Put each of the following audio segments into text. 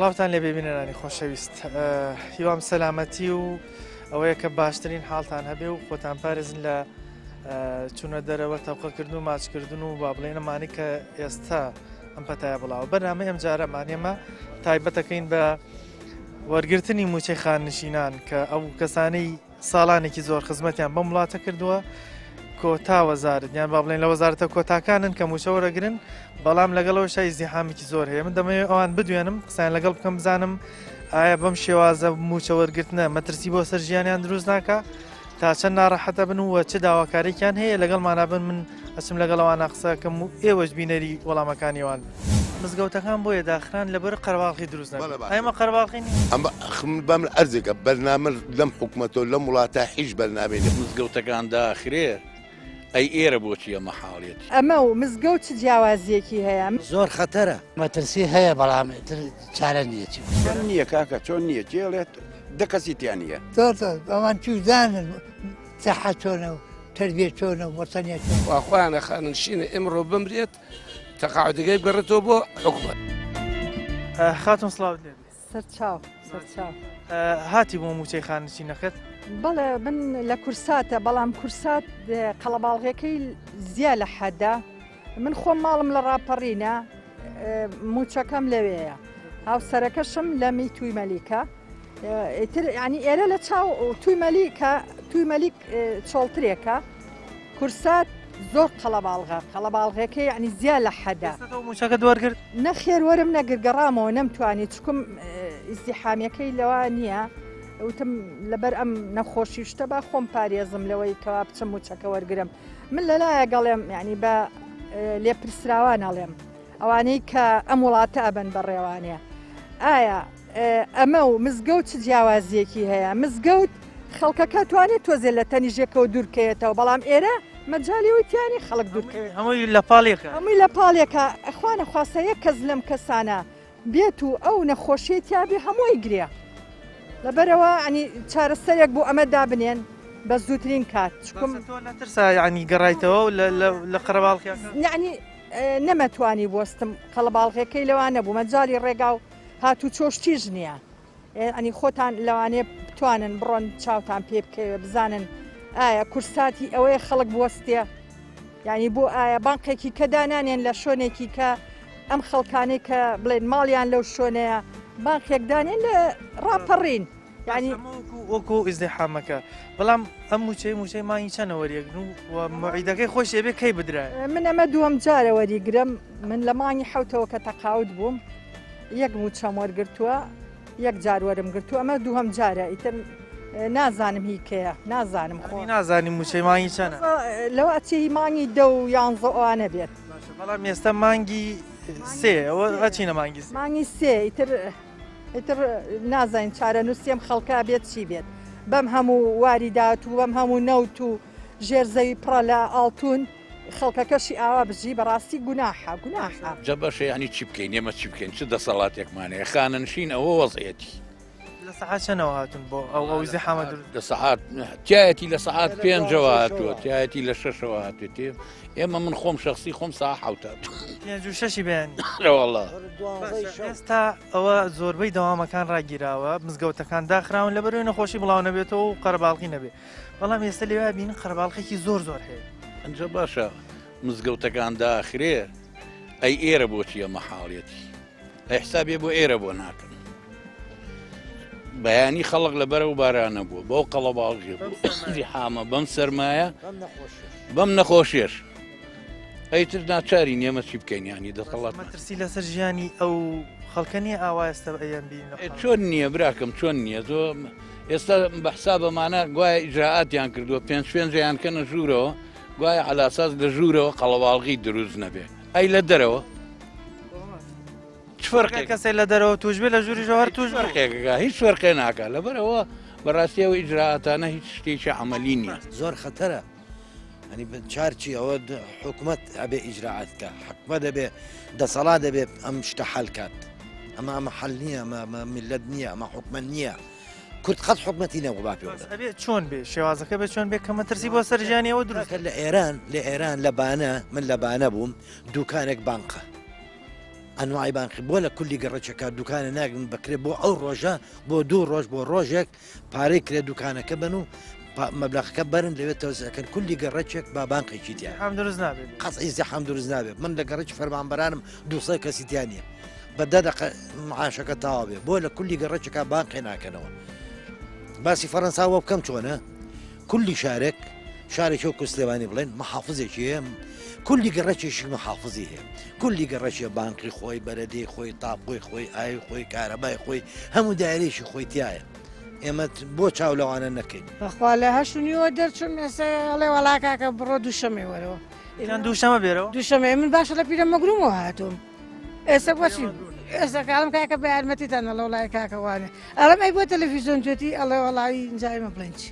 سڵاوتان لێبێ بینەرانی خۆشەویست هیوام سەلامەتی و ئەوەیە کە باشترین حاڵتان هەبێ و خۆتان پارێزن لە چوونە دەرەوە تەوقەکردن و ماچکردن و با بڵێنەمانی کە ئێستا ئەم پەتایە بڵاوە بەرنامەی ئەم جارەمان ئێمە تایبەتەکەین بە وەرگرتنی موچەی خاننشینان کە ئەو کەسانەی ساڵانێکی زۆر خزمەتیان بەم وڵاتە کردووە کۆتا وەزارت یان با بڵێن لە وەزارەتە کۆتاکانن کە موچە وەرەگرن بەڵام لەگەڵەوە شای زیحامێکی زۆر هەیە من دەمەوێت ئەوان بدوێنم قسەیان لەگەڵ بکەم بزانم ئایا بەم شێوازە موچە وەرگرتنە مەترسی بۆ سەر ژیانیان دروست ناکە تا چەند ناڕەحەتە بن و چ داواکاریکیان هەیە لەگەڵمانا بن من ئەچم لەگەڵ ئەوانە قسەکەم و ئێوەش بینەری وەڵامەکانی ئەوان بن. مزگەوتەکان بۆیە داخران لەبەر قەرەباڵخی دروست نەبێت. بەڵێ باشە. ئێمە قەرەباڵخی نین. ئەمە ئەخ من بام ئەرزێکە بەرنامە لەم حکومەتە و لەم وڵاتە هیچ بەرنامەی نیە. مزگەوتەکان داخرێ ئەی ئێرە بۆچی ئەمە حاڵیەتی. ئەمە و مزگەوت چ جیاوازییەکی هەیە؟ زۆر خەتەرە. مەترسی هەیە بەڵام ئیتر چارە نییە چی بکەین. چۆن نییە کاکە چۆن نییە کێ ئەڵێت دە کەسی تیا نییە. زۆر زۆر ئەوان چوزانن سەحە چۆنە و تەربیە چۆنە و وەتەنیە چۆنە. وا خۆیانە خانەنشینە ئمڕۆ بمرێت تەقاعدەکەی بگەڕێتەوە بۆ حکومەت. خاتون سڵاوت لێ بێ. سەرچاو سەرچاو. هاتی بۆ مووچەی خانەنشینەکەت؟ بەڵێ من لە کورساتە بەڵام کورسات قەڵەباڵغەکەی زیا لە حەدە من خۆم ماڵم لە ڕاپەڕینە موچەکەم لەوێیە هاوسەرەکەشم لە می توی مەلیکە ئیتر ینی ئێرە لە چاو توی مەلیکە توی مەلیک چۆڵترێکە کورسات زۆر قەڵەباڵغە قەڵەباڵغەکەی ینی زیا لە حەدا موچەکە دوەرگرت نەخێر وەرم نەگر گەڕامەوە نەمتوانی چکم ئیزدیحامیەکەی لەوە نییە وتم لەبەر ئەم نەخۆشی شتە با خۆم پارێزم لەوەی کەوا بچم موچەکە وەرگرم من لەلایەک ئەڵێم یعنی بە لێپرسراوان ئەڵێم ئەوانەی کە ئەم وڵاتە ئەبن بە ڕێوانێ ئایا ئەمە و مزگەوت چ جیاوازیەکی هەیە مزگەوت خەڵکەکە توانێت تۆزێ لە تەنیژێکەوە دوورکەوێتەوە بەڵام ئێرە مەجالی وتیانی خەڵک دوورکەوێت هەمووی لە پاڵێکە هەمووی لە پاڵێکە ئەخوانە خواستە یەک کەس لەم کەسانە بێت و ئەو نەخۆشیەی تیابێ هەمووی گرێ لەبەرئەوە ینی چارەسەرێک بۆ ئەمە دابنێن بە زووترین کات چکم تۆ نەترسا یعنی گەڕایتەوە و لە قەرەباڵخیەکە یعنی نەمەتوانی بوەستم قەڵەباڵغەکەی لەوان نەبوو مەجالی ڕێگا و هاتوچۆش تیژ نییە ینی خۆتان لەوانەیە بتوانن بڕۆن چاوتان پێ بکەوێ بزانن ئایا کورساتی ئەوەیە خەڵک بوەستێ یعنی بۆ ئایا بانقێکی کە دانانێن لە شۆنێکی کە ئەم خەڵکانەی کە بڵێن ماڵیان لەو شۆنەیە بانقێک دانێن لە ڕاپەڕین یعنی وەکو ئیزدیحامەکە بەڵام ئەم موچەی موچەی مانگی چەنە وەریەگرن و موعیدەکەی خۆشی ئەبێ کەی بدرایە؟ من ئەمە دووەم جارە وەریگرم من لە مانگی حەوتەوە کە تەقاعود بووم یەک موچەم وەرگرتووە یەک جار وەرم گرتووە ئەمە دووهەم جارە ئیتر نازانم هی کەیە نازانم خۆ نازانی موچەی مانگی چەنە لەوە ئەچێ هی مانگی دە و یانزە ئەوانە بێت باشە بەڵام ئێستا مانگی سێ ئەوە ئەچینە مانگی سێ مانگی سێ ئیتر ئیتر نازانین چارەنووسی ئەم خەڵکە بێت چی بێت بەم هەموو واریدات و بەم هەموو نەوت و ژێر زەوی پڕە لە ئاڵتون خەڵکەکەشی ئاوا بژی بەڕاستی گوناحە گوناحە. جا باشە یانی چی بکەین ئێمە چی بکەین چ دەسەڵاتێکمان هەیە خانەنشین ئەوە وەزعیەتی. لە سەعات چەنەوە هاتوون بۆ ئەو ئەو زیحامە دروست لە سەعات تایەتی لە سەعات پێنجەوە هاتووە تایەتی لە شەشەوە هاتوێتێ ئێمە من خۆم شخصی خۆم سا حوتە پێنج و شەشی بەیانی لەوەڵا ئێستا ئەوە زۆربەی دەوامەکان ڕاگیراوە مزگەوتەکان داخراون لەبەرەوەی نەخۆشی بڵاو نەبێتەوە و قەرەباڵغی نەبێ بەڵام ئێستا لێوە بین قەرەباڵخێکی زۆر زۆر هەیە ئەنجا باشە مزگەوتەکان داخرێ ئەی ئێرە بۆچی ئەمە حاڵەتی ئەی حسابێ بۆ ئێرە بۆ ناکەن بەیانی خەڵک لە بەرەو بارانە بووە بەو قەڵەباڵغی بوو زیحامە بەم سەرمایە بەم نەخۆشیش ئەیتر ناچاری نێمە چی بکەین ینی دەسەڵات مەترسی لەسەر ژیانی ئەو خەڵکە نییە ئاوا ئێستا ئەیان بین چۆن نییە براکەم چۆن نییە زۆ ئێستا بە حسابەمانە گوایە ئیجرائاتیان کردووە پێنج پێنجیان کەنە ژوورەوە گوایە عەلاساس لە ژوورەوە قەڵەباڵغی دروست نەبێ ئەی لە دەرەوە چ فەرقێک کەسێک لە دەرەوە توش بێ لە ژووریشەوە هەر توش فەرقێکەکە هیچ فەرقێ ناکا لەبەرەوە بەڕاستیەوە ئیجرائاتانە هیچ شتێکی عەمەلی نییە. زۆر خەتەرە. ئەنی چار چی ئەوە حکومەت ئەبێ ئیجراعات کە حکومەت دەبێ دەسەڵات دەبێ ئەم شتە حەل کات ئەمە ئەمە حەل نییە ئەمە ئەمە میللەت نییە ئەمە حکومەت نییە کورد قەت حکومەتی نەبوو با پێوە ئەبێ چۆن بێ شێوازەکە بێ چۆن بێ کە مەترسی بۆ سەر ژیانی ئەوە دروست لە ئێران لە ئێران لە بانە من لە بانە بووم دوکانێک بانقە ئەنوای بانقی بۆ لە کولی گەڕەکێکا دوکانە ناگرن بەکرێ بۆ ئەو ڕۆژە بۆ دوو ڕۆژ بۆ ڕۆژێک پارەی کرێ دوکانەکە بن و مەبلەغەکە بەرن لەوێ تەوزیعکەن کولی گەڕەکێک با بانقێکی تیا زیحام دروست نابێت قەت ئیزدیحام دروست نابێت من لە گەڕەکی فەرمانبەرانم دوو سێ کەسی تیا نییە بە دە دەقە معاشەکە تەواو بێ بۆ لە کولی گەڕەکێکا بانقێ ناکەنەوە باسی فەرەنسا وە بکەم چۆنە کولی شارێک شارێکی وەکو سلێمانی بڵێن محافزێکی هەیە کولی گەڕەکێکی محافزی هەیە کولی گەڕەکێ بانقی خۆی بەرەدەی خۆی تاپۆی خۆی ئاوی خۆی کارەبای خۆی هەموو دایرێکی خۆی تایە ئێمە بۆ چاو لەوانە نەکەین. بەخوا لە هەشت و نیوە دەرچووم ئێستا ئەڵێ وەڵا کاکە بڕۆ دووشەمێ وەرەوە. یان دووشەمە بێرەوە؟ دووشەمێ من باشە لە پیرەمەگرومەوە هاتووم ئێستا بۆچی ئێستا کاڵم کاکە بە یارمەتیتان ئەڵێ وەڵای کاکە وانێ ئەڵێم ئەی بۆ تەلەفیزیۆن جوێتی ئەڵێ وەڵای ئینجا ئێمە بڵێن چی.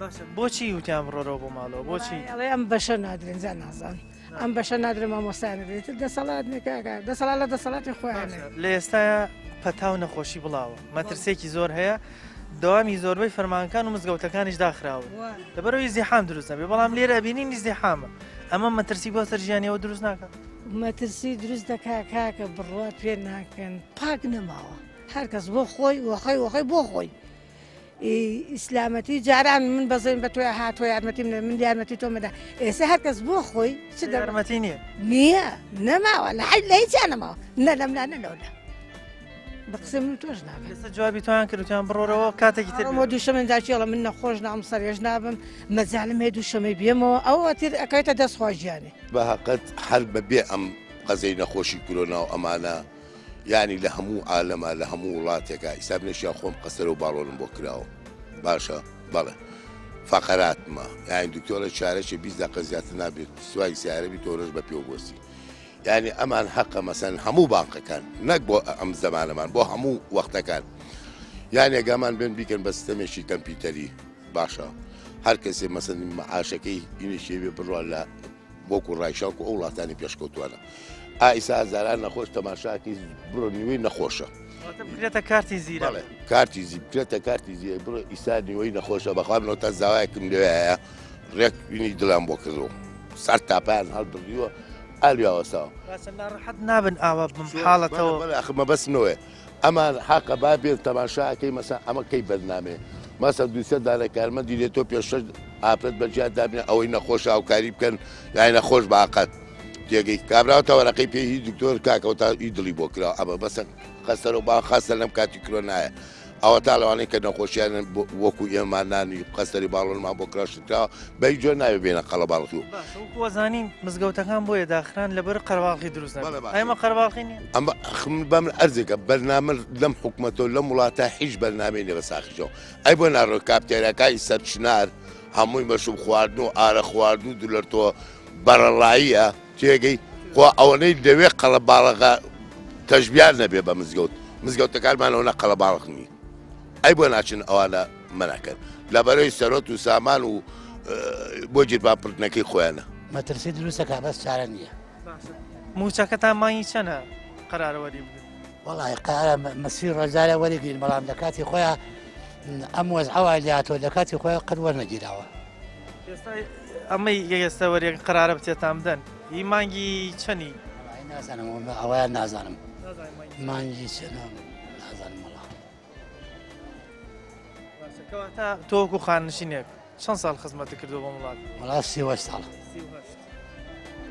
باشە بۆچی وتیان بڕۆرەوە بۆ ماڵەوە بۆچی؟ ئەڵێ ئەم بەشە نادرێن جا نازانم. ئەم بەشە نادرێ مامۆستایان نەدرێ ئیتر دەسەڵات نیە کاکە دەسەڵات لە دەسەڵاتی خۆیانە. لە ئێستایا پەتا و نەخۆشی بڵاوە مەترسیەکی زۆر هەیە دەوامی زۆربەی فەرمانگەکان و مزگەوتەکانیش داخراون لەبەرئەوەی ئیزدیحام دروست نەبێ بەڵام لێرە ئەبینین ئیزدیحامە ئەمە مەترسی بۆ سەر ژیانی ئەوە دروست ناکات؟ مەترسی دروست دەکا کاکە بڕوات پێ ناکەن پاک نەماوە هەرکەس بۆ خۆی وەخۆی وەخۆی بۆ خۆی ئیسلامەتی جاران من بەزەین بە تۆیا هات تۆ یارمەتیم نە من یارمەتی تۆ مەدا ئێستا هەر کەس بۆ خۆی چ یارمەتی نییە نییە نەماوە لە حەی لە هیچیان نەماوە نە لەملا نە لەولا بە قسەی من تۆش نابێت ئێستا جوابی تۆیان کرد وتیان بڕۆرەوە کاتێکی تر بۆ دووشەمە داچێڵە من نەخۆش نام سەرێژ نابم مەجالم هەیە دووشەمەی بێمەوە ئەوە تر ئەکەوێتە دەست خوا گیانی بە هەقەت هەر بە بێ ئەم قەزەی نەخۆشی کرۆنا و ئەمانە یانی لە هەموو عالەما لە هەموو وڵاتێکا ئیستا منێشیان خۆم قەسەرە و باڵۆنم بۆ کراوە باشە بەڵێ فەقەراتمە یانی دکتۆرە چارەکێ 20 دقە زیاتر نابێت سواری سیارە بی تۆرەش بە پێ بۆسی یانی ئەمان حەقە مەسەن هەموو بانقەکان نەک بۆ ئەم زەمانەمان بۆ هەموو وەختەکان یانێ گامان بێن بیکەن بە سیستەمێکی کەمپیوتەری باشە هەر کەسێ مەسەن معاشەکەی ئینێکی بێ بڕوا لە وەکو ڕایشاک و ئەو وڵاتانی پێشکەوتوانە ئایسا هەزاران نەخۆش تەماشاکی بڕۆ نیوەی نەخۆشە بکرێتە کارتی زیرە کارتی زی بکرێتە کارتی زیرە بڕۆ ئیسا نیوەی نەخۆشە بەخوا منەوە تا زاوایەکم لەوێ هەیە ڕێک بینی دڵیان بۆ کردووە سەر تاپیان هەڵبڕیوە ئالیا وەساوە باشە ناڕەحەت نابن ئاوا بم حاڵەتەوە بەڵێ ئەخ مەبەستمەوەیە ئەمان حەقە با بێن تەماشا ئەکەی مەسەن ئەمە کەی بەرنامەیە مەسەن دوو سێ دانە کارمەندی لێ تۆ پێ شەش ئافرەت بە جیا دابنێ ئەوەی نەخۆش هاوکاری بکەن یای نەخۆش باقەت تێگەی کابراوە تەوەرەقەی پێ هی دکتۆر کاکەوە تا ئی دڵی بۆ کراوە ئەمە بەسە خەستەرە و با خاستە لەم کاتی کرۆنایە ئەوە تا لەوانەیە کە نەخۆشیان وەکو ئێمە نانی قەستەری باڵۆنمان بۆ کرا شت کراوە بە هیچ جۆر نابێ بێنە قەڵەباڵغی و باشە وەکو ئەزانین مزگەوتەکان بۆیە داخران لەبەر قەرەباڵغی دروست نەبێت بەڵێ باشە ئەمە قەرەباڵغی نییە؟ ئەمە ئەخ من بەم ئەرزێکە بەرنامە لەم حکومەتە و لەم وڵاتە هیچ بەرنامەی نیە بە ساخیشەوە ئەی بۆ ناڕۆ کاپتێراکانی سەرچنار هەمووی مەشروب خواردن و ئارەق خواردن و دولەرتۆ بەڕەڵاییە تێگەی خۆ ئەوەنەی لەوێ قەڵەباڵغە تەشبیان نەبێ بە مزگەوت مزگەوتەکانمان ئەوەنە قەڵەباڵغ نین ئەی بۆ ناچن ئەوانە مەنعکەن لەبەرەی سەرۆت و سامان و بۆ گیرفان پڕکردنەکەی خۆیانە. مەترسی دروستەکا بەس چارە نییە. باشە موچەکەتان مانگی چەنە قەرارە وەری بگرن؟ وەڵی قەرارە مەسی ڕۆژارە وەریگرین بەڵام لە کاتی خۆیان ئەم وەزعە وای لێهاتووە لە کاتی خۆیان قەت وەرنەگیراوە. ئێستا ئەمەی ئێستا وەریەک قەرارە بچێتان بدەن هی مانگی چەنی؟ نازانم ئەوەیان نازانم مانگی چەنە نازانم وەڵا. باشە کەواتە تۆ وەکو خانەنشینێک چەند ساڵ خزمەتت کردووە بۆ وڵات؟ وەڵا 38 ساڵ. 38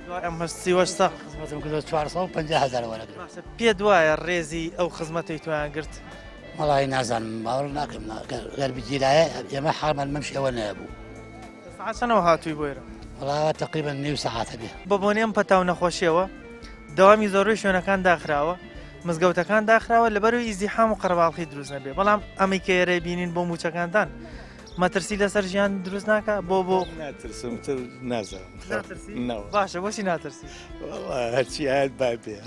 دوای ئەم 38 ساڵ خزمەتم کردووە 450 هەزار وەرەگرم. باشە پێت وایە ڕێزی ئەو خزمەتەی تۆیان گرت؟ وەڵی نازانم باوەڕ ناکەم گەر بگیرایە ئێمە حاڵمان بەم شێوە نەبوو. سەعات چەنەوە هاتووی بۆ ئێرە؟ وەڵا تەقریبەن نیو سەعاتە بێ. بە بۆنەی ئەم پەتا و نەخۆشیەوە دەوامی زۆربەی شوێنەکان داخراوە، مزگەوتەکان داخراوە لەبەرەوەی ئیزدیحام و قەرەباڵخی دروست نەبێ، بەڵام ئەمەی کە ئێرە بینین بۆ مووچەکانتان مەترسی لەسەر ژیان دروست ناکا بۆ بۆ ناترسم تر نازانم ناترسی؟ باشە بۆچی ناترسی؟ وەڵا هەرچی هات با بێ.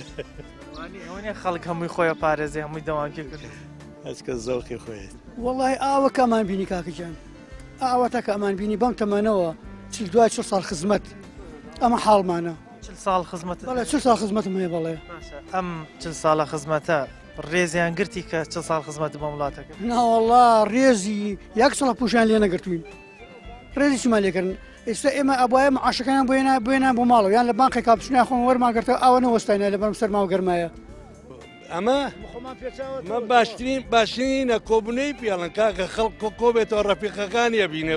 ئەوە نییە خەڵک هەمووی خۆی پارێزێ هەمووی دەوامکی کرد. هەچکە زەوقی خۆیەتی. وەڵی ئاوەکەمان بینی کاکە گیان ئاواتەکە ئەمان بینی بەم تەمەنەوە دوای 40 ساڵ خزمەت ئەمە حاڵمانە. 40 ساڵ خزمەتت بەڵێ 40 ساڵ خزمەتم هەیە بەڵێ. باشە ئەم 40 ساڵە خزمەتە ڕێزیان گرتی کە 40 ساڵ خزمەتت بۆم وڵاتە کرد؟ ناوەڵا ڕێزی یەک ساڵ پوشیان لێ نەگرتوین ڕێزی چیمان لێکردن ئێستا ئێمە ئەبواە معاشەکەیان بۆێنا بۆێنا بۆ ماڵەوە یان لە بانقێکا بچنە خۆم وەرمان گرتەوە ئاوە نەوەستاینە لەبەرم سەرما و گەرمایە. ئەمە مە باشترین باشترینە کۆبوونەی پێڵن کاکە خەڵک کۆ کۆ بێتەوە ڕەفیقەکانی ئەبینێ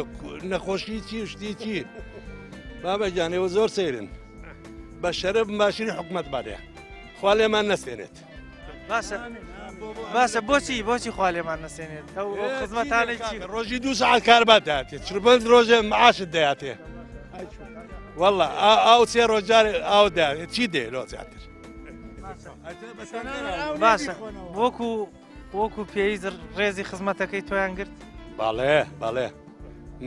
نەخۆشی چی و شتی چی بابە گیان ئێوە زۆر سەیرن بە شەرەف باشترین حکومەت بارێ خوا لێمان نەسێنێت. باشە باشە بۆچی بۆچی خوا لێمان نەسێنێت ئەو خزمەتانەی چی ڕۆژی دوو سەعات کاربا دەهاتێ 45 ڕۆژێ معاشت دەیاتێ والله ئاو سێ ڕۆژ جارێ ئاو دەیاتێ چی دێ لۆ زیاتر باشە وەکو وەکو پێویست ڕێزی خزمەتەکەی تۆیان گرت بەڵێ بەڵێ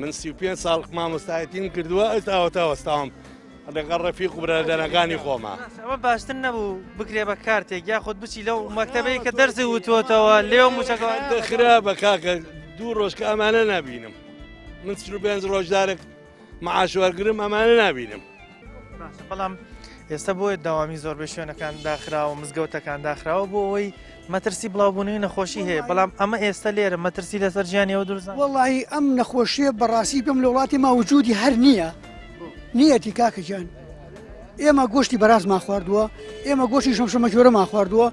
من 35 ساڵ مامۆستایەتیم کردووە ئەوتا تا وەستاوم لەگەڵ ڕەفیق و برادەرەکانی خۆما ئەمە باشتر نەبوو بکرێ بە کارتێک یاخود بچی لەو مەکتەبەی کە دەرسی وتوەتەوە لێو موچەکە خراپە کاکە دوو ڕۆژ کە ئەمانە نابینم من 45 ڕۆژدارێک معاش وەرگرم ئەمانە نابینم. باشە بەڵام ئێستا بۆیە داوامی زۆربەی شوێنەکان داخراوە مزگەوتەکان داخراوە بۆ ئەوەی مەترسی بڵاوبوونەوەی نەخۆشی هەیە بەڵام ئەمە ئێستا لێرە مەترسی لەسەر ژیانی ئەوە دروست ناکات. وەڵاهی ئەم نەخۆشیە بەڕاستی پێم لە وڵاتی ما وجودی هەر نییە نییەتی کاکە گیان ئێمە گۆشتی بەرازمان خواردووە ئێمە گۆشتی شەمشەمەکوێرەمان خواردووە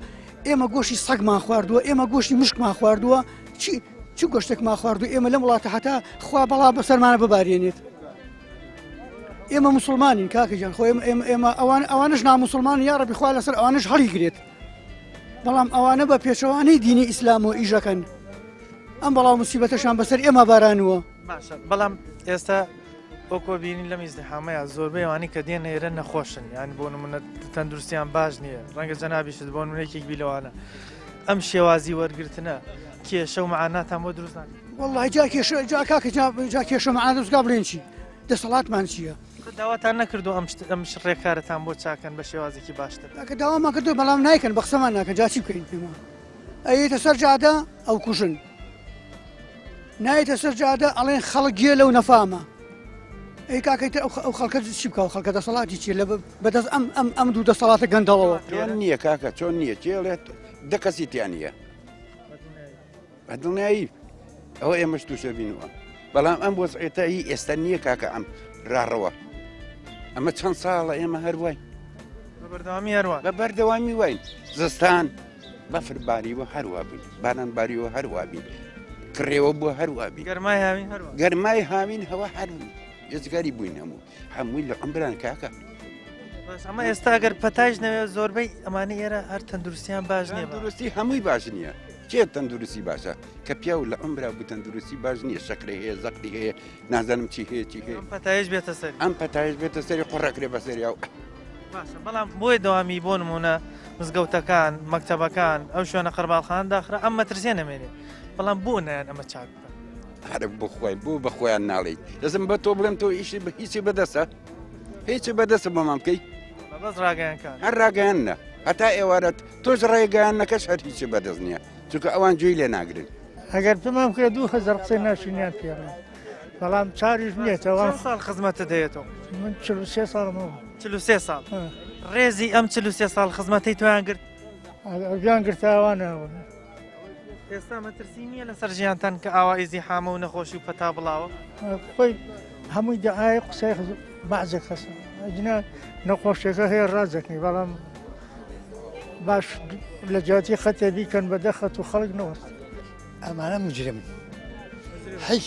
ئێمە گۆشتی سەگمان خواردووە ئێمە گۆشتی مشکمان خواردووە چی چ گۆشتێکمان خواردو ئێمە لەم وڵاتە هەتا خوا بەڵا بەسەرمانە ببارێنێت ئێمە مسلمانین کاکە گیان خۆ ئێمە ئێمە ئێمە ئەوان ئەوانش نامسلمان یا ڕەبی خوا لەسەر ئەوانش هەڵیگرێت بەڵام ئەوانە بە پێچەوانەی دینی ئیسلام و ئیشەکەن ئەم بەڵاو مسیبەتەشان بەسەر ئێمە بارانووە باشە بەڵام ئێستا وەکۆ بینین لەم ئیزدحامەیە زۆربەی ئەوانەی کە دێن ئێرە نەخۆشن یان بۆ نمونە تەندروستیان باش نییە ڕەنگە جەنابیشت بۆ نمونەیەکێک بی لەوانە ئەم شێوازی وەرگرتنە کێشە و معاناتان بۆ دروست ناکات والله جا کێشە جا کاکە جا جا کێشە معانات دروست کا بڵێن چی دەسەڵاتمان چییە داواتان نەکردو ئەم ئەم ڕێکارەتان بۆ چاکەن بە شێوازێکی باشتر کاکە داوامان کردو بەڵام نایکەن بە قسەمان ناکەن جا چی بکەین پێمان ئەیێتە سەر جادە ئەو کوژن نایەتە سەر جادە ئەڵێن خەڵک گێلە و نەفامە ئەی کاکە ئیتر ئەو خەڵکە چی بکە و خەڵکە دەسەڵاتی چیە لە بەدەست ئەم ئەم ئەم دوو دەسەڵاتە گەندەڵەوە چۆن نییە کاکە چۆن نییە کێڵێت دە کەسی تیا نییە بە دڵنیایی ئەوە ئێمەش تووشە بینەوە بەڵام ئەم وەزعێتە هی ئێستا نییە کاکە ئەم ڕاڕەوە ئەمە چەند ساڵە ئێمە هەر وای بە بەردەوامی هەروە بە بەردەوامی واین زستان بەفر باریوە هەروا بووین باران باریوە هەروا بین کڕێوە بووە هەروا بین گەرمای هاوین هەروا گەرمای هاوین هەوا هەر ئێجگاری بووین هەموو هەمووی لە عمران کاکە باش ئەمە ئێستا گەر پەتایش نەوێت زۆربەی ئەمانە ئێرە هەر تەندروستیان باش نییە تەندروستی هەمووی باش نییە کێ تەندروستی باشە کە پیاو لە عمرا بوو تەندروستی باش نییە شەکرە هەیە زەقتی هەیە نازانم چی هەیە چی هەیە پەتایش بێتە سەر ئەم پەتایش بێتە سەری قڕەکرێ بەسەری ئەو باشە بەڵام بۆیە دەوامی بۆ نمونە مزگەوتەکان مەکتەبەکان ئەو شوێنە قەرباڵخان داخرا ئەم مەترسیە نەمێنێ بەڵام بۆ نایەن ئەمە چاک بکەن هەر بۆ خۆی بۆ بە خۆیان ناڵێیت دەزم بە تۆ بڵێم تۆ ئیشی بە هیچی بەدەستە هیچی بەدەستە بۆمان بکەی بەس ڕاگەیانکان هەر ڕاگەیاندنە هەتا ئێوارەت تۆش ڕێگەیاندنەکەش هەر هیچی بەدەست نییە چونکە ئەوان گوێی لێ ناگرن ئەگەر پێمان بکرێ 2000 قسەی ناشرینیان پێڵێن بەڵام چاریش نییە تەوا چەند ساڵ خزمەتت هەیە تۆ؟ من 43 ساڵم هەبوو. 43 ساڵ ڕێزی ئەم 43 ساڵ خزمەتەی تۆیان گرت؟ گیان گرتاوانە ئێستا مەترسی نییە لەسەر ژیانتان کە ئاوا ئیزیحامە و نەخۆشی و پەتا بڵاوە؟ خۆی هەمووی دەعای قسەی بەعزێک کەسە ئەگینا نەخۆشیەکە هەیە ڕازەکەی بەڵام باش لە جیاتی خەتێ بیکەن بە دە خەت و خەڵک نەوەست. ئەمانە مجرمن هیچ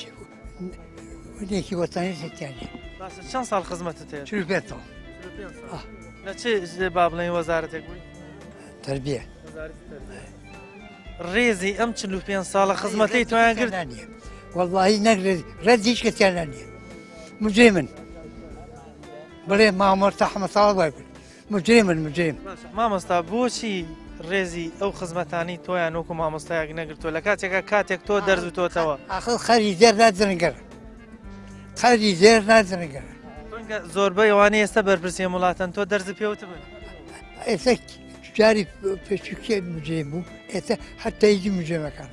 ونێکی وەتەنی تیان نیە. باشە چەند ساڵ خزمەتت هەیە؟ 45 ساڵ. لە چ با بڵێین وەزارەتێک بووی؟ تەربیە. ڕێزی ئەم 45 ساڵە خزمەتەی تۆیان گرت؟ نیە وەڵڵاهی نەک ڕێز هیچ کەسیان نیە مجرمن بڵێ مامۆستا حەمە ساڵ وای کرد مجرمن مجرم. مامۆستا بۆچی ڕێزی ئەو خزمەتانەی تۆیان وەکو مامۆستایەک نەگرتووە لە کاتێکا کاتێک تۆ دەرزوتۆتەوە؟ ئاخر خەری زێر نادرنگەر خەری زێر نادرنگەر. ڕەنگە زۆربەی ئەوانەی ئێستا بەرپرسی ئەم وڵاتەن تۆ دەرزت پێوتبن. ئێستا جاری پێشوو کێ مجرم بوو ئێستا هەر تەیجی مجرمەکان.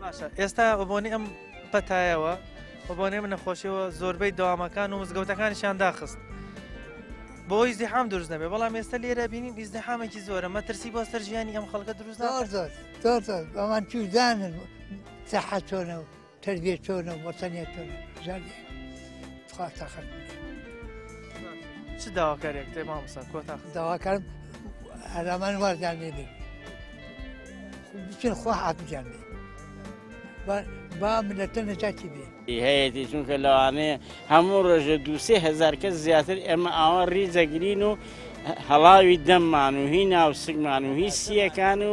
باشە ئێستا بە بۆنەی ئەم پەتایەوە. بە بۆنەی ئەم نەخۆشیەوە زۆربەی دەوامەکان و مزگەوتەکانیشیان داخست بۆ ئیزدیحام دروست نەبێ، بەڵام ئێستا لێرە بینین ئیزدیحامێکی زۆرە، مەترسی بۆ سەر ژیانی ئەم خەڵکە دروست زۆر زۆر زۆر زۆر ئەوان چوزانن سەحەت چۆنە و تەربیە چۆنە و وەتەنیە چۆنە زانێ خوا تاقەت بدێ. چ داواکاریەک تێ مامۆستا کۆتا داواکارم هەرامان وازیان لێ بێ بچن خوا حافزیان بێ با ملەتە نەجاتی بێ. هەیەتی چونکە لەوانەیە هەموو ڕۆژێ دوسێ هەزار کەس زیاتر ئێمە ئاوا ڕیزەگرین و هەڵاوی دەممان و هی ناوسکمان و هی سیەکان و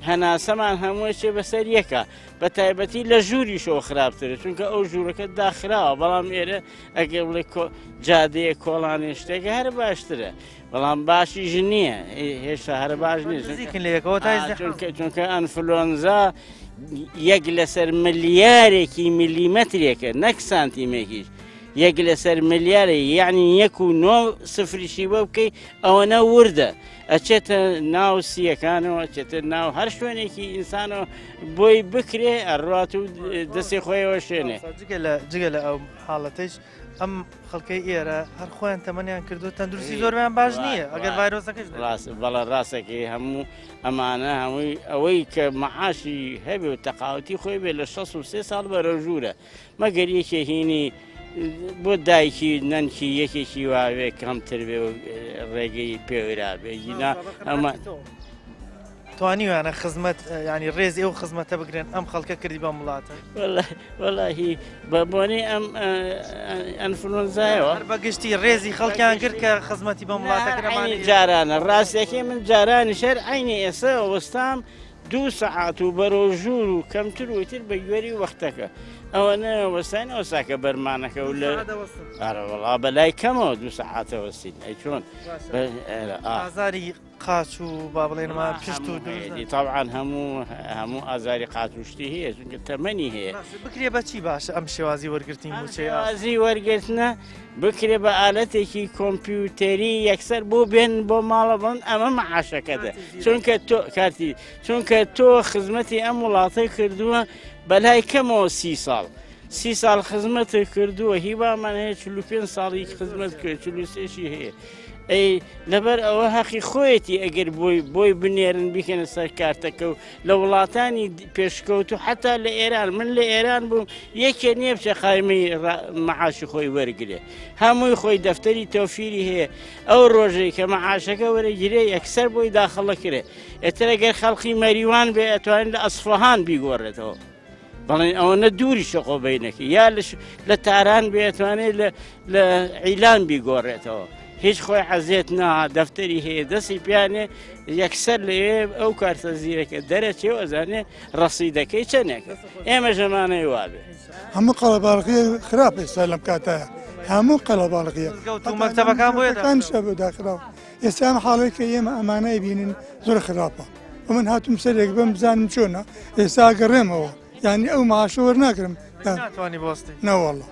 هەناسەمان هەمووەچێ بەسەر یەکە بە تایبەتی لە ژووریشەوە خراپترە چونکە ئەو ژوورەکە داخراوە بەڵام ئێرە ئەگەر بڵێ جادەیە کۆڵانێ شتێکە هەر باشترە بەڵام باشیش نییە هێشتا هەر باش نییە چونکە ئەنفلۆنزا یەک لەسەر ملیارێکی ملیمەترێکە نەک سانتیمێکیش یەک لەسەر ملیارێ یعنی یەک و نۆ سفریشی بۆ بکەی ئەوەنە وردە ئەچێتە ناو سیەکانەوە ئەچێتە ناو هەر شوێنێکی ئینسانەوە بۆی بکرێ ئەڕات و دەستی خۆیەوە شوێنێ جگە لە ئەو حاڵەتەیش ئەم خەڵکەی ئێرە هەر خۆیان تەمەنیان کردو تەندروستی زۆربیان باش نییە ئەگەر ڤایرۆسەکەش ڕاست بەڵە ڕاستەکەی هەموو ئەمانە هەمووی ئەوەی کە مەعاشی هەبێ و تەقاوتی خۆی بێ لە 63 ساڵ بەرەو ژوورە مەگەر یەکێ هینی بۆ دایکی نەنکی یەکێکی واوێ کەمتر بێ و ڕێگەی پێورا بێ گینا ئەمە توانیویانە خزمەت ینی ڕێزی ئەو خزمەتە بگرن ئەم خەڵکە کردی بەم وڵاتە وەڵاهی بە بۆنەی ئەم ئەنفلۆنزایەوە بە گشتی ڕێزی خەڵکیان کرد کە خزمەتی بەم وڵاتە کرد جارانە ڕاستەکەی من جارانی شەر عینی ئێستا وەستام دوو سەعات و بەرەو ژوور و کەمتر و تر بە گوێری وەختەکە ئەوە نەوەستاین ئەو ساکە بەرمانەکە و لە ئارەوەڵا بەلای کەمەوە دوو سەعاتە وەستین ئەی چۆن ئازاری قاچ و با بڵێن ما پشت و دووری تاوان هەموو هەموو ئازاری قاچ و شتی هەیە چونکە تەمەنی هەیە بکرێ بە چی باشە ئەم شێوازی وەرگرتنی موچەی ئازی وەرگرتنە بکرێ بە ئالەتێکی کۆمپیوتەری یەکسەر بۆ بێن بۆ ماڵە بڵن ئەمە معاشەکەدە چونکە تۆ کاتی چونکە تۆ خزمەتی ئەم وڵاتەی کردووە بەلای کەمەوە سی ساڵ سی ساڵ خزمەت کردووە هیوامان هەیە 45 ساڵی خزمەت کرد 43شی هەیە ئەی لەبەر ئەوە هەقی خۆیەتی ئەگەر بۆی بۆی بنێرن بیکەنە سەر کارتەکە و لە وڵاتانی پێشکەوت و حتا لە ئێران من لە ئێران بووم یەکێ نییە بچێ قایمی مەعاشی خۆی وەرگێ هەمووی خۆی دەفتەری تۆفیری هەیە ئەو ڕۆژەی کە مەعاشەکە وەرەگیرێ یەکسەر بۆی داخڵە کرێ ئێتر گەر خەڵقی مەریوان بێ ئەتوانین لە ئەسفەهان بیگۆڕێتەوە بەڵێن ئەوەنە دووری شەقۆ بینەکە یا لە تاران بێتوانێت لە عیلان بیگۆڕێتەوە هیچ خۆی عەزێت نا دەفتەری هەیە دەستی پیانێ یەکسەر لەوێ ئەو کارتە زیرەکە دەرەچێ و ئەزانێ ڕەسیدەکەی چەندێکە ئێمە ژەمانەی وابێ. هەموو قەڵەباڵغی خراپ ئێستا لەم کاتایە هەموو قەڵەباڵغیە مەکتەبەکان بۆیە داخراوە داخراوە ئێستا ئەم حاڵێک کە ئێمە ئەمانە بینن زۆر خراپە و من هاتم سەرێک بم بزانم چۆنە ئێستا گەڕێمەوە یعنی ئەو معاشە وەرناگرم ناتوانانی بۆستی نەوەڵە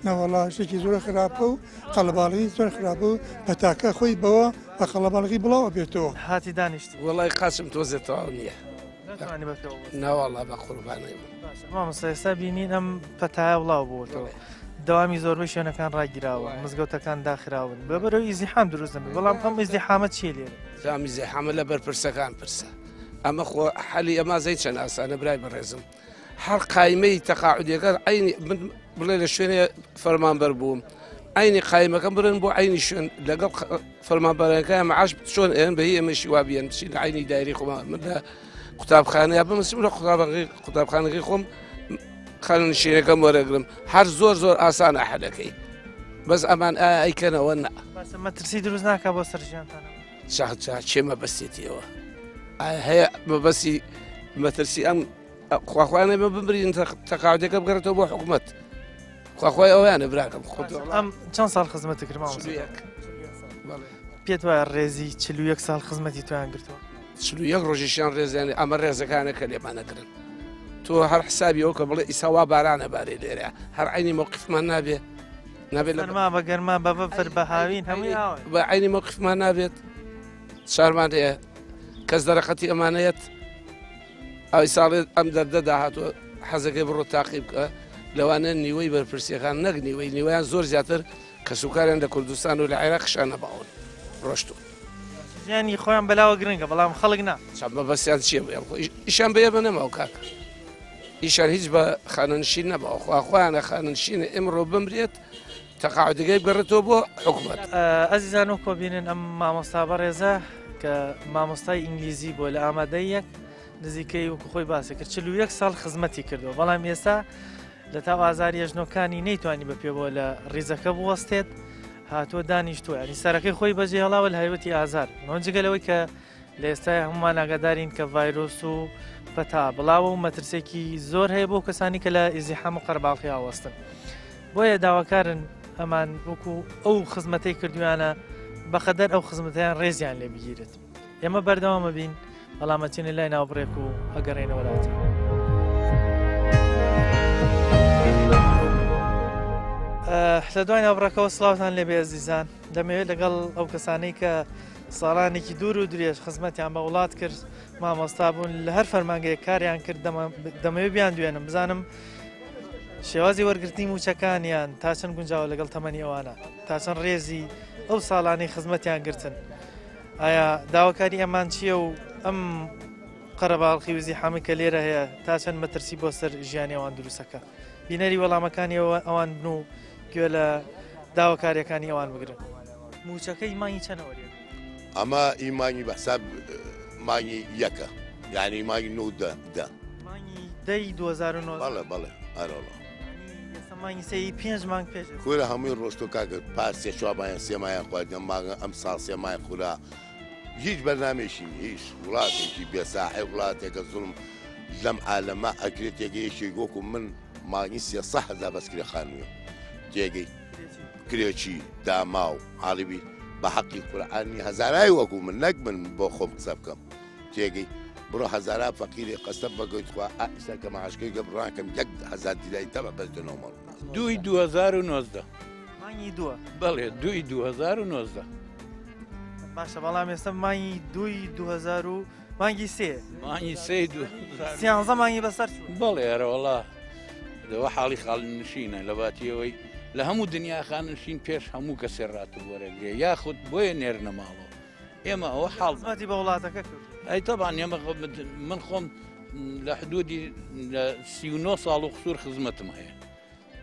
نەوەڵا شتێکی زۆر خراپە و قەڵەباڵغی زۆر خراپە و پەتاکە خۆی بەوە بە قەڵەباڵغی بڵاو ئەبێتەوە. هاتی دانیشتی. وەڵای قاچم تۆزێ تەواو نییە. ناتوانی بە پێوە بوەستی. نەوەڵا بە قوربانەی بم. باشە مامۆستا ئێستا بینین ئەم پەتایە بڵاو بووەتەوە دەوامی زۆربەی شوێنەکان ڕاگیراوە مزگەوتەکان داخراون بەبەرەوە ئیزدیحام دروست نەبێت بەڵام ئەم ئیزدیحامە چییە لێرە؟ ئەم ئیزدیحامە لە بەرپرسەکان پرسە ئەمە خۆ حەلی ئەمە زەی چەند ئاسانە برای بەڕێزم هەر قایمەی تەقاعودیەکە عینی من بڵێ لە شوێنێ فەرمانبەر بووم عینی قایمەکەم برن بۆ عینی شوێن لەگەڵ فەرمانبەرەکە معاش چۆن ئێن بە هی ئێمەشی وا بیێن بچین لە عینی دایری خۆمان من لە قوتابخانەیە بمسم لە قوتابخانەکەی خۆم خانەنشینەکەم وەرەگرم هەر زۆر زۆر ئاسانە حەلەکەی بەس ئەمان ئایا ئەیکەنەوە نا باشە مەترسی دروست ناکا بۆ سەر ژیانتان چا چێ مەبەستێتیەوە ئایا هەیە مەبەستی مەترسی ئەم خواخوانە بە بمرین تەقاعدەکە بگەڕێتەوە بۆ حکومت خواخوای ئەویانە براکەم خۆ ئەم چەند ساڵ خزمەتی کرد مامۆستا؟ پێت وایە ڕێزی 41 ساڵ خزمەتی تویان گرتووە 41 ڕۆژیشیان ڕێزیان ئەمە ڕێزەکانە کە لێمانەگرن تۆ هەر حسابی ئەو کە بڵێ ئیسا وا بارانە بارێ لێرە هەر عینی مۆقفمان نابێ نابێت لە سەرما بە گەرما بە بەفر بە هاوین هەمووی ئاوە بە عینی مۆقفمان نابێت شارمان هەیە کەس دەرەقەتی ئەمانەیەت ئەوی ساڵێ ئەم دەردە داهاتوە حەزەکەی بڕۆ تاقی بکە لەوانە نیوەی بەرپرسیەکان نەک نیوەی نیوەیان زۆر زیاتر کەسوکاریان لە کوردستان و لە عێراقیشا نەماون ڕۆشتوون. ژیانی خۆیان بەلاوە گرنگە بەڵام خەڵک نا. چا مەبەستیان چییە بڵێم خۆ ئیشیان بە ئێمە نەماوە کاکە ئیشیان هیچ بە خانەنشین نەماوە خوا خۆیانە خانەنشینە ئمڕۆ بمرێت تەقاعدەکەی بگەڕێتەوە بۆ حکومەت. ئەزیزان وەک بینن ئەم مامۆستا بەڕێزە کە مامۆستای ئینگلیزی بووە لە ئامادەیەک نزیکەی وەکو خۆی باسی کرد 41 ساڵ خزمەتی کردووە بەڵام ئێستا لە تاو ئازاری ئەژنۆکانی نەیتوانی بە پێوە لە ڕیزەکە بوەستێت هاتووە دانیشتووە ینی سەرەکەی خۆی بەجێهێڵاوە لە هەیوەتی ئازار ئەوە جگە لەوەی کە لە ئێستای هەمومان ئاگادارین کە ڤایرۆس و پەتا بڵاوە و مەترسێکی زۆر هەیە بۆ کەسانی کە لە ئیزیحام و قەرباڵخی ئاوەستن بۆیە داواکارن ئەمان وەکو ئەو خزمەتەی کردویانە بەقەدەر ئەو خزمەتیان ڕێزیان لێ بگیرێت ئێمە بەردەوامە بین بەڵام ئەچینە لای ناوبڕێک و ئەگەڕێنەوە لاتان. لە دوای ناوبڕەکەەوە سلااوان لێبێ ئەزیزان دەمەوێت لەگەڵ ئەو کەسانەی کە ساڵانێکی دوور و درێژ خزمەتیان بە وڵات کرد مامۆستا بوون لە هەر فەرمانگەیە کاریان کرد دەمەوێت بیان دوێنم بزانم شێوازی وەرگرتنی موچەکانیان تا چەند گونجاوە لەگەڵ تەمەنی ئەوانە تا چەند ڕێزی ئەو ساڵانەی خزمەتیان گرتن ئایا داواکاری ئەمان چییە و ئەم قەرەباڵخی و زیحامی کە لێرە هەیە تا چەند مەترسی بۆ سەر ژیانی ئەوان دروستەکە بینەری وەڵامەکانی ئەوان بن و گوێ لە داواکاریەکانی ئەوان بگرن. مووچەکەی مانگی چەنە وەریەگری؟ ئەمە ئی مانگی بە حساب مانگی یەکە یعنی مانگی نۆ دە دە. مانگی دەی 2009. بەڵێ بەڵێ ئەرەڵا. ئێستا مانگی سێ ی پێنج مانگ پێش ئێستا. کورە هەمووی ڕۆشتۆ کاکە پار سێ چوار مانگیان سێ مانگیان خوارد ئەم مانگە ئەم ساڵ سێ مانگ خورا هیچ بەرنامەیەکی نیە هیچ وڵاتێکی بێ ساحێب وڵاتێکە زوڵم لەم عالەمە ئەکرێ تێگەی یەکێک وەکو من مانگی سێ هەزار بەس کرێ خانوویە تێگەی کرێچی داماو عاڵیبی بە حەقی قورئانی هەزارای وەکو من نەک من بۆ خۆم قسە بکەم تێگەی بڕۆ هەزارا فەقیری قەسەم بە گۆی تخوا ئیستا کە معاشکەی گە بڕاکەم یەک هەزار دیلای تەمە بەرتەنەوە ماڵ. دووی 2019. مانگی دووە. بەڵێ دووی 2019. باشە بەڵام ئێستا مانگی دووی 2000 و مانگی سێ. مانگی سێ دوو. سیانزە مانگی بەسەر چوو. بەڵێ ئەرەوەڵا لەوە حاڵی خاڵنشینە لە باتیەوەی لە هەموو دنیا خاننشین پێش هەموو کەسێ ڕاتب وەرەگرێ یاخود بۆیە نێرنە ماڵەوە ئێمە ئەوە حاڵ خزمەتی بە وڵاتەکە کرد. ئەی تەبان ئێمە من خۆم لە حدودی لە 39 ساڵ و قسوور خزمەتم هەیە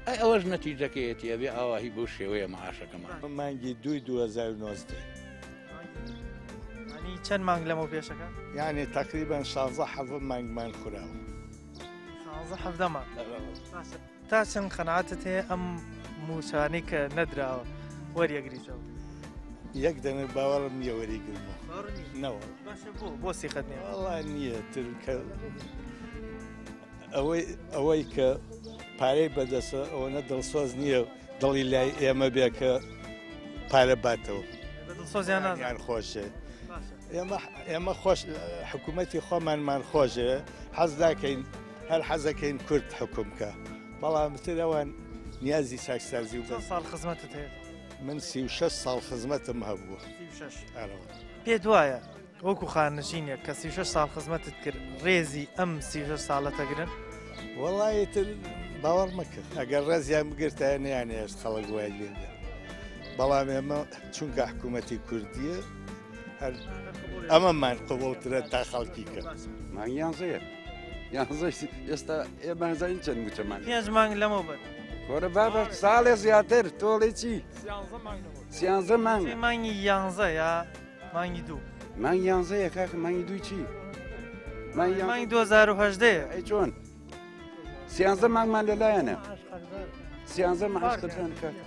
ئەی ئەوەش نەتیجەکەیەتی ئەبێ ئاواهی بەو شێوەیە معاشەکەمان. مانگی دووی 2019. ینی چەند مانگ لەمەو پێشەکە؟ یعنی تقریبا 16 حەڤ مانگمان خوراوە. 16 حەڤدە مانگ. باشە. تا چەند قەناعەتت هەیە ئەم مووچانەی کە نەدراوە وەریەگریتەوە؟ یەک دەنە باوەڕم نییە وەریگرمەوە. نەوە. باشە بۆ بۆ سیقەت نییە؟ وەڵا نییە تر کە ئەوەی ئەوەی کە پارەی بەدەستە ئەوەنە دڵسۆز نییە دڵی لای ئێمە بێ کە پارە باتەوە. دڵسۆزیان نازانن. خۆشێ. ئێمە ئێمە خۆش حکوومەتی خۆمانمان خۆشێ حەز ناکەین هەر حەزەکەین کورد حکوم کە بەڵام تر ئەوان نیازی چاکسازی و چەند ساڵ خزمەتت هەیە؟ من 36 ساڵ خزمەتم هەبووە. 36 پێت وایە وەکو خانەنشینێک کە 36 ساڵ خزمەتت کرد ڕێزی ئەم 36 ساڵە تەگرن؟ وەڵی تر باوەڕ مەکە ئەگەر ڕێزیان بگرتایە نەیانهێشت خەڵک وای لێ بێ بەڵام ئێمە چونکە حکوومەتی کوردیە هەر ئەمەمان قبوڵترە تا خەڵکی کە. مانگ یانزەیە یانزەی ئێستا ئێمە زانین چەند مووچەمان پێنج مانگ لەمەوبەر کۆرە بابە ساڵێ زیاتر تۆڵی چی سیانزە مانگ مانگی یانزە یا مانگی دوو مانگ یانزەیە کاکە مانگی دووی چی مانگی 2018 ئەی چۆن سیانزە مانگمان لەلایەنە سیانزە معاش قەرزان کاکە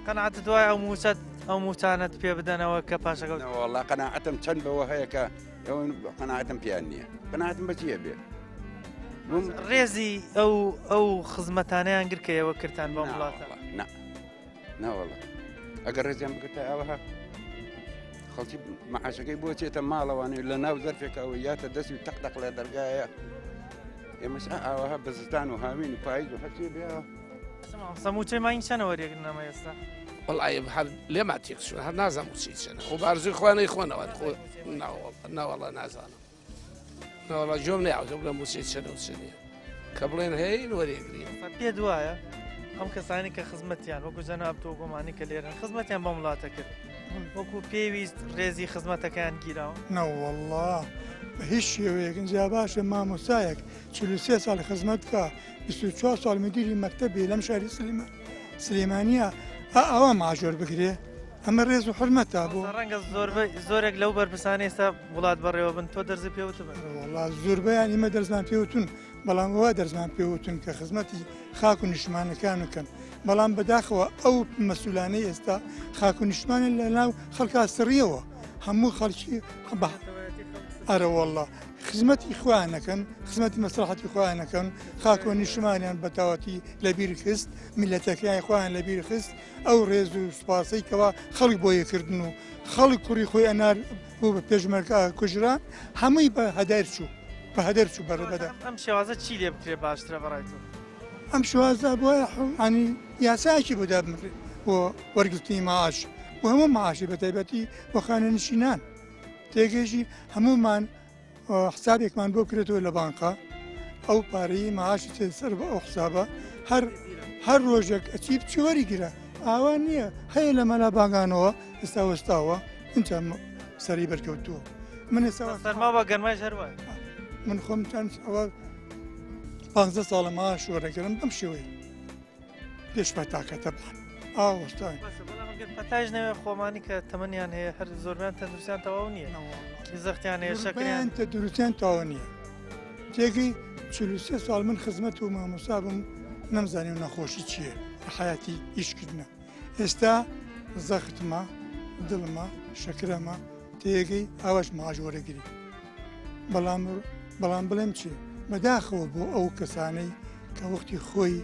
قەناعەتت دوای ئەو مووچەت ئەو مووچانەت پێ بدەنەوە کە پاشەکەوت وەڵا قەناعەتم چەند بەوە هەیە کە ئەوە قەناعەتم پێیان نییە قەناعەتم بە چییە بێ ڕێزی ئەو ئەو خزمەتانەیان گرت کە ئێوە کردتان بەم وڵاتە نا ناوەڵا ئەگەر ڕێزیان بگرتە ئەوها خەڵکی معاشەکەی بۆ چێتە ماڵەوانێ لە ناو زەرفێکەوە یاتە دەستی و تەق تەق لە دەرگایە ئێمەش ئاوەها بە زستان و هاوین و پاییز و هەرچی بێ مامۆستا مووچەی مانگی چەنە وەریەگرن ئەمە ئێستا؟ وەڵی هەر لێمان تێکچوون هەر نازانم مووچەی چەنە خۆ بارزوی خوانەی خۆنەوە خۆ ناوەڵا نازانم ناوەڵا جۆم نەیاوتە بڵێم مووچەی چەنە و چ نییە. کە بڵێن هەین وەرێگرین. پێت وایە ئەم کەسانی کە خزمەتیان وەکو جەناب تۆ گۆمانی کە لێرن خزمەتیان بەم وڵاتە کرد وەکو پێویست ڕێزی خزمەتەکەیان گیراوە؟ نەوەڵڵا بە هیچ شێوەیەک ئینجا باشە مامۆستایەک 43 ساڵ خزمەت بکا 24 ساڵ مدیری مەکتەب بێ لەم شاری سلێمان سلێمانیە ئا ئاوا معاش وەربگرێ ئەمە ڕێز و حورمەتە بۆ ڕەنگە زۆربەی زۆرێک لەو بەرپرسانەی ئێستا وڵات بەڕێوە بن تۆ دەرزی پێوتبن. وەڵا زۆربەیان ئیمە دەرزمان پێوتون بەڵام وا دەرزمان پێوتون کە خزمەتی خاک و نیشتمانەکان بکەن بەڵام بەداخەوە ئەو مەسولانەی ئێستا خاک و نیشتمانیان لە ناو خەڵکا سڕیەوە هەموو خەڵکی بە ئەرەوەڵا خزمەتی خۆیان نەکەن خزمەتی مەسلحەتی خۆیان نەکەن خاک و نیشتمانیان بەتەواتی لەبیر خست میلەتەکەیان خۆیان لەبیر خست ئەو ڕێز و سوپاسەی کەوا خەڵک بۆ یەکردن و خەڵک کوڕی خۆی ئەنار بۆ بە پێشمەرگە کوژران هەمووی بە هەدەر چوو بە هەدەر چوو بەڕێبەدە ئەم شێوازە چی لێ بکرێ باشترە بەڕای تۆ؟ ئەم شێوازە بۆ ینی یاسایەکی بۆ دابنرێت بۆ وەرگرتنی معاش بۆ هەموو معاشی بە تایبەتی بۆ خانەنشینان تێگەیشی هەموومان حسابێکمان بۆ بکرێتەوە لە بانقا ئەو پارەی معاشی تێ سەر بە ئەو حسابە هەر هەر ڕۆژێک ئەچی بچی وەریگرە ئاوا نییە هەیە لە مەلا بانگانەوە ئێستا وەستاوە اینجا سەری بەرکەوتووە من ئێستا سەرما بە گەرمایش هەر وایە من خۆم چەند ئەوە 15 ساڵە معاش وەرەگرم بەم شێوەیە پێش پەتاکە تەبعەن ئاوەستان پەتایش نەوێ خۆمانی کە تەمەنیان هەیە هەر زۆربیان تەندروستیان تەواو نییە زەختیان هەیە شەکریان تەندروستیان تەواو نییە تێگەی 43 ساڵ من خزمەت و مامۆسا بووم نەمزانی و نەخۆشی چییە لە حیاتی ئیشکردنە ئێستا زەختمە دڵمە شەکرەمە تێگەی ئاواش معاش وەرەگری بەڵام بەڵام بڵێم چی بەداخەوە بۆ ئەو کەسانەی کە وەختی خۆی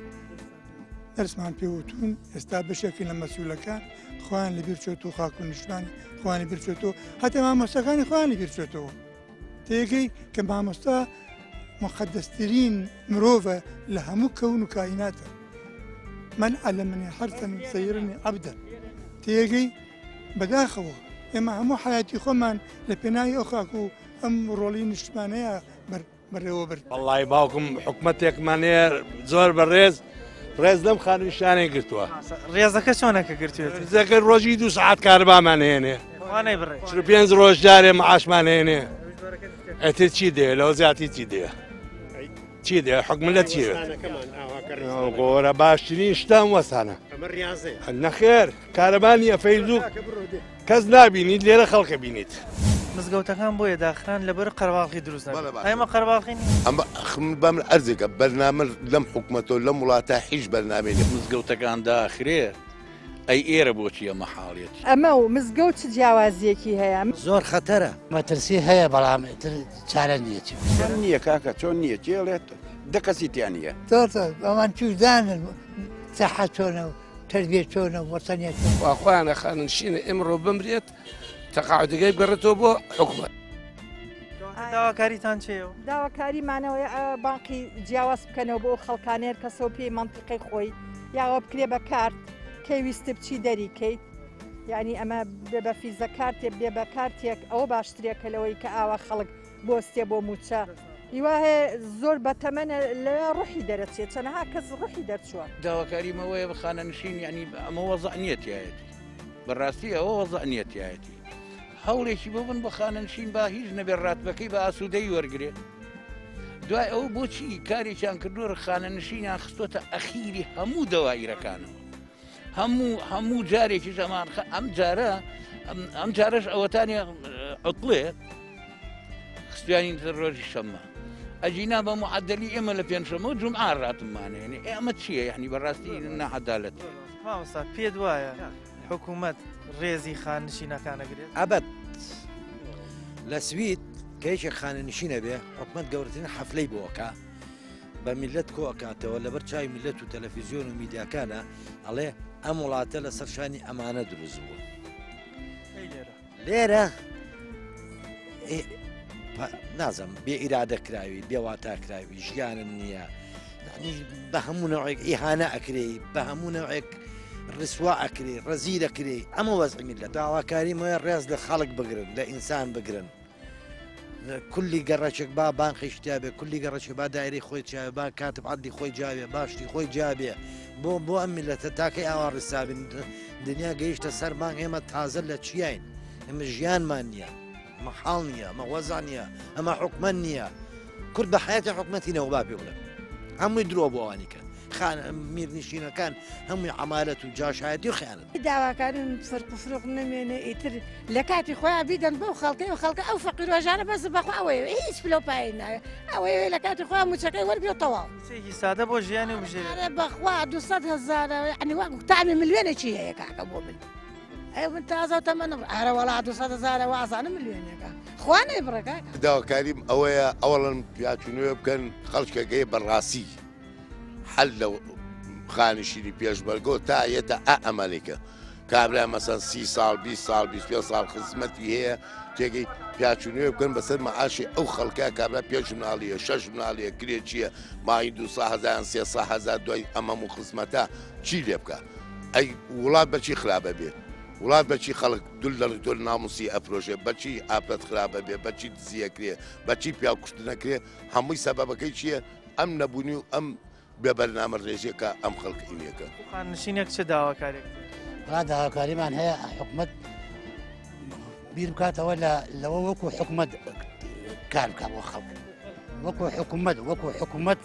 دەرسمان پێوتون ئێستا بەشێکی لە مەسیولەکان خۆیان لەبیر چێت و خاک و نیشتمانی خۆیانی بیرچێتەوە هەتا مامۆستاکانی خۆیانی بیرچێتەوە تێگەی کە مامۆستا مقدسترین مرۆڤە لە هەموو کەون و کائیناتە من علمني حرفا سيرني عبدا تێگەی بەداخەوە ئێمە هەموو حیاتی خۆمان لە پێناوی ئەو خاک و ئەم ڕۆڵی نیشتمانەیە بەڕێوە برد. وەڵڵاهی باوکم حکومەتێکمان هەیە زۆر بە ڕێز ڕێز لەم خانوویشانەی گرتووە. ڕێزەکە چۆنە کە گرتوێتی؟ ڕێزەکە ڕۆژی دوو سەعات کارەبامان هێنێ. خوا نەیبڕێ. 45 ڕۆژ جارێ معاشمان هێنێ. ئیتر چی دێ لەوە زیاتر چی دێ؟ چی دێ حکم لە چیە؟ گۆرە باشترین شتان وەسانە. نەخێر کارەبا نییە فەیسبوک کەس نابینیت لێرە خەڵکە بینیت. مزگەوتەکان بۆیە داخران لەبەر قەرەباڵخی دروست نەبێت ئەمە قەرەباڵخی نییە. ئەمە با من عەرزێکە بەرنامە لەم حکومەتەوە لەم وڵاتە هیچ بەرنامەی نیە. مزگەوتەکان داخرێ ئەی ئێرە بۆچی ئەمە حاڵیەتی. ئەمە و مزگەوت چ جیاوازییەکی هەیە؟ زۆر خەتەرە. مەترسی هەیە بەڵام ئیتر چارە نییە چی بکەین. چۆن نییە کاکە چۆن نییە کێ ئەڵێ دە کەسی تیا نییە. زۆر زۆر ئەوان چوزانن سەحە چۆنە و تەربیە چۆنە و وەتەنیە چۆنە. وا خۆیانە خانەنشینە ئمڕۆ بمرێت تەقاعدەکەی بگەڕێتەوە بۆ حکومەت. داواکاریتان چییە؟ داواکاریمانەوەی بانقی جیاواز بکەنەوە بۆ ئەو خەڵکانەیە کەسەوە پێی مەنتیقەی خۆی یاوە بکرێ بە کارت کەی ویست بچی دەری کەیت یعنی ئەمە بێ بە فیزە کارتێک بێ بە کارتێک ئەوە باشترێکە لەوەی کە ئاوا خەڵک بۆستێ بۆ موچە هیوا هەیە زۆر بەتەمەنە لەوێ ڕوحی دەرەچێت چەنەها کەس ڕوحی دەرچووە. داواکاریم ئەوەیە بە خانەنشین یعنی ئەمە وەزع نییە تایەتی بەڕاستی ئەوە وەزع نییە تایەتی هەوڵێکی بۆ بن بە خانەنشین با هیچ نەبێت ڕاتبەکەی بە ئاسوودەی وەرگێ دوای ئەو بۆچی کارێکیان کردووە خانەنشینیان خستۆتە ئەخیری هەموو دەوایرەکانەوە هەموو هەموو جارێکیش ئەمان ئەم جارە ئەم جارەش ئەوەتانی عوتڵێ خستیانی ڕۆژی شەممە ئەجینا بە معدلی ئێمە لە پێنجشەمە و جمعە ڕاتمانێنێ ئەمە چییە یعنی بەڕاستی نەعەدالەت مامۆستا پێت وایە حکوومەت ڕێزی خانشینەکانەگرێت ئەبەت لە سوید کە یەکێک خانەنشینە بێ حکومت گەورەترین حەفلەی بۆکە بە میللەت کۆ ئەکاتەوە لەبەر چاوی میللەت و تەلەفیزیۆن و میدیاکانە ئەڵێ ئەم وڵاتە لەسەر شانی ئەمانە دروست بوو لێرە نازم بێ ئیرادە کراوی بێواتا کراوی ژیانن نییە بە هەموو نەوەک ئیهانە ئەکرێ بە هەموو نەوەک ڕسوا ئەکرێ ڕزی دەکرێ ئەمە وەزعی لە داواکاری مۆیە ڕێز لە خەڵک بگرن لە ئینسان بگرن. کولی گەڕەکێک با بانقیش تیابێ کولی گەڕەکێک با دایرەی خۆی تیاێ با کاتب عەدلی خۆی جاوێ باشتی خۆی جابێ بۆ بۆ ئەم میلەتە تاکەی ئاوا ڕیسابین دنیا گەیشتە سەر مانگ ئێمە تازە لە چیاین ئێمە ژیانمان نییە ئەمە حاڵ نییە ئەمە وەزع نییە ئەمە حکومەت نییە کورد بە حیاتی حکومەتی نەوە با پێ بڵێم هەمووی درۆ بۆ ئەوانی کە خان میرنشینەکان هەمووی عەمالەت و جاشایەتی و خیانەت. داواکاریم فرق و فروق نەمێنێ ئیتر لە کاتی خۆیان بیدەن بەو خەڵکەی و خەڵکە ئەو فەقیر و هەژارە بەس بەخوا ئەوەیە هیچ پلە و پایەی ناوێ ئەوەیە لە کاتی خۆیان مووچەکەی وەرگرێ و تەواو. مووچەیەکی سادە بۆ ژیانی و بژێوی. ئەرێ بەخوا 200 هەزارە یەعنی وەک تامی ملیۆنێکی هەیە کاکە بۆ من ئەی من تازە و تەمەنم ئەرە وەڵا 200 هەزارە وازانم ملیۆنێکە خوا نەیبڕێ کاکە. داواکاریم ئەوەیە ئەوەڵەن پیاچوونەوە بکەن خەڵکەکەی بەڕاستی حەل لە خانشینی پێشمەرگۆ تا یەتە ئا ئەمانێکە کابرا مەسەن سی ساڵ 20 ساڵ 25 ساڵ خزمەتی هەیە تێگەی پیاچوونەوە بکەن بەسەر مەعاشی ئەو خەڵکە کابرا پێنج مناڵیە شەش مناڵیە کرێچیە مای 200 هزار 300 هزار دوای ئەمەم و خزمەتە چی لێ بکە ئەی وڵات بەچی خراپە بێ وڵات بەچی خەڵک دول لە تۆ ناموسی ئەفرۆشێ بەچی ئافرەت خراپە بێ بەچی دزیەکرێ بەچی پیاو کوشتنەکرێ هەمووی سەبەبەکەی چییە ئەم نەبوونی و ئەم بێ بەرنامە ڕێژیەکە ئەم خەڵک ئینیەکە. خاننشینێک چ داواکارێک؟ وەڵا داواکاریمان هەیە حکومەت بیر بکاتەوە لە لەوە وەکو حکومەت کار بکە بۆ خەڵک وەکو حکومەت وەکو حکومەت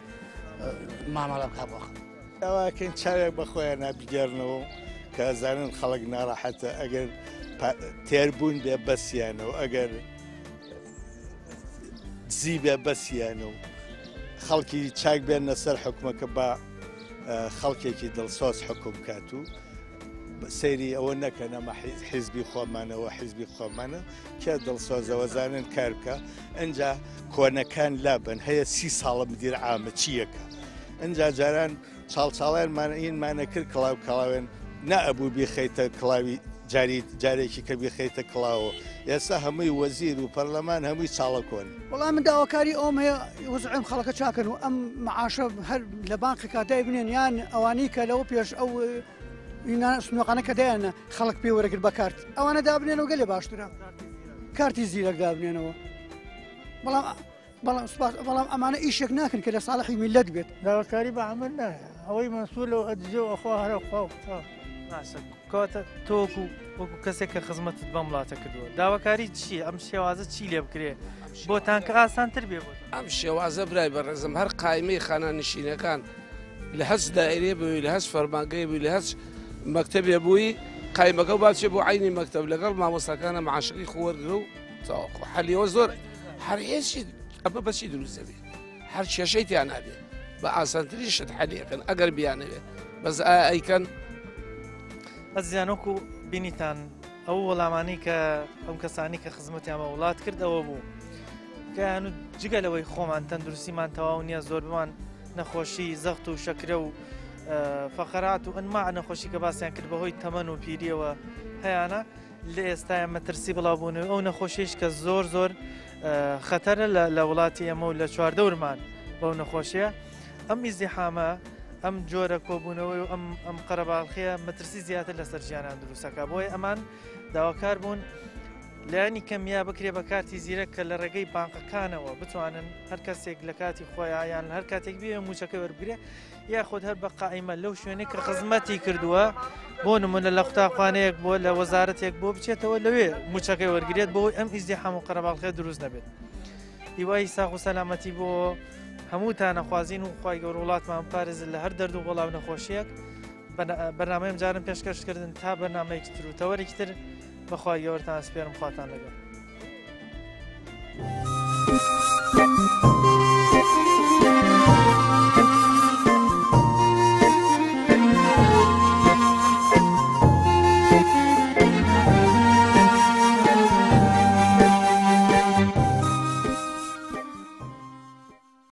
مامەڵە بکە بۆ خەڵک. داواکەین چاوێک بە خۆیان بگێڕنەوە کە ئەزانن خەڵک ناڕەحەتە ئەگەر تێربوون بێ بەسیانەوە ئەگەر دزی بێ بەسیانە و خەڵکی چاک بێنە سەر حکومەکە بە خەڵکێکی دڵسۆز حکوم کات و سەیری ئەوە نەکەن ئەمە حیزبی خۆمانەوە حیزبی خۆمانە کێ دڵسۆزەوە زانن کار بکە ئەجا کۆنەکان لابن هەیە سی ساڵە مدیر عامە چیەکە ئەجا جاران چاڵچاڵێنمان ئینمانە کرد کڵاو کڵاوێن نەئەبوو بیخەیتە کڵاوی جاری جارێکی کە بیخەیتە کڵاوە ئێستا هەمووی وەزیر و پەرلەمان هەمووی چاڵە کۆن. وەڵا من داواکاری ئەوم هەیە وەزعی ئەم خەڵکە چاکەن و ئەم معاشە هەر لە بانقێکا دایبنێن یان ئەوانەی کە لەوە پێش ئەو سنوقانە کە دایانە خەڵک پێ وەرەگرت بە کارت ئەوانە دابنێنەوە گەلێ باشترە کارتی زیرەک دابنێنەوە بەڵام بەڵام سوپاس بەڵام ئەمانە ئیشێک ناکەن کە لە ساڵحی میلەت بێت. داواکاری بە عەمەل نایە ئەوەی مەنسوور لەو ئەدزێ و ئەخوا هەرە خوا و خوا. باشە کەواتە تۆ وەکو وەکو کەسێک کە خزمەتت بەم وڵاتە کردووە داواکاری چییە ئەم شێوازە چی لێ بکرێ بۆتان کە ئاسانتر بێ بۆتان؟ ئەم شێوازە برای بەڕێزم هەر قایمەی خانەنشینەکان لە هەچ دایرەیە بووی لە هەچ فەرمانگەیە بووی لە هەچ مەکتەبێ بووی قایمەکە با بچێ بۆ عینی مەکتەب لەگەڵ مامۆستاکانە معاشەکەی خۆ وەرگرە و تەواو خۆ حەلیەوە زۆر هەر هێچی ئەمە بەچی دروست دەبێت هەر کێشەی تیا نابێت بە ئاسانترین شت حەلیەکەن ئەگەر بیانەوێت بەس ئایا ئەیکەن؟ ئەزیزان وەکو بینیتان ئەو وەڵامانەی کە ئەم کەسانی کە خزمەتیان بە وڵات کرد ئەوە بوو کەیان و جگە لەوەی خۆمان تەندروستیمان تەواو نییە زۆربمان نەخۆشی زەخت و شەکرە و فەقەرات و ئەنما نەخۆشی کە باسیان کرد بەهۆی تەمەن و پیریەوە هەیانە لە ئێستایا مەترسی بڵاوبوونەوەی ئەو نەخۆشیش کە زۆر زۆر خەتەرە لە وڵاتی ئێمە و لە چواردەورمان بەو نەخۆشیە ئەم ئیزدیحامە ئەم جۆرە کۆبوونەوەی و ئەم ئەم قەرەباڵخیە مەترسی زیاتر لەسەر ژیانان دروستەکە بۆیە ئەمان داواکار بوون لایەنی کەم یا بکرێ بە کارتی زیرەک کە لە ڕێگەی بانقەکانەوە بتوانن هەر کەسێک لە کاتی خۆیان یان هەر کاتێک بێ موچەکە وەربگرێ یاخود هەر بە قائیمە لەو شوێنەی کە خزمەتی کردووە بۆ نمونە لە قوتابخانەیەک بۆ لە وەزارەتێک بۆ بچێتەوە لەوێ موچەکەی وەرگێت بۆ ئەم ئیزدیحام و قەرەباڵخێ دروست نەبێت هیوای ساغ و سەلامەتی بۆ هەمووتانە خوازین و خوای گەورە وڵاتمان پارێزن لە هەر دەرد و بەڵاو نەخۆشیەک بەرنامەیەم جارم پێشکەشکردن تا بەرنامەیەکی تر و تەوەرێکی تر بەخوای گەورەتان سپێرم خواتان لەگەڵ.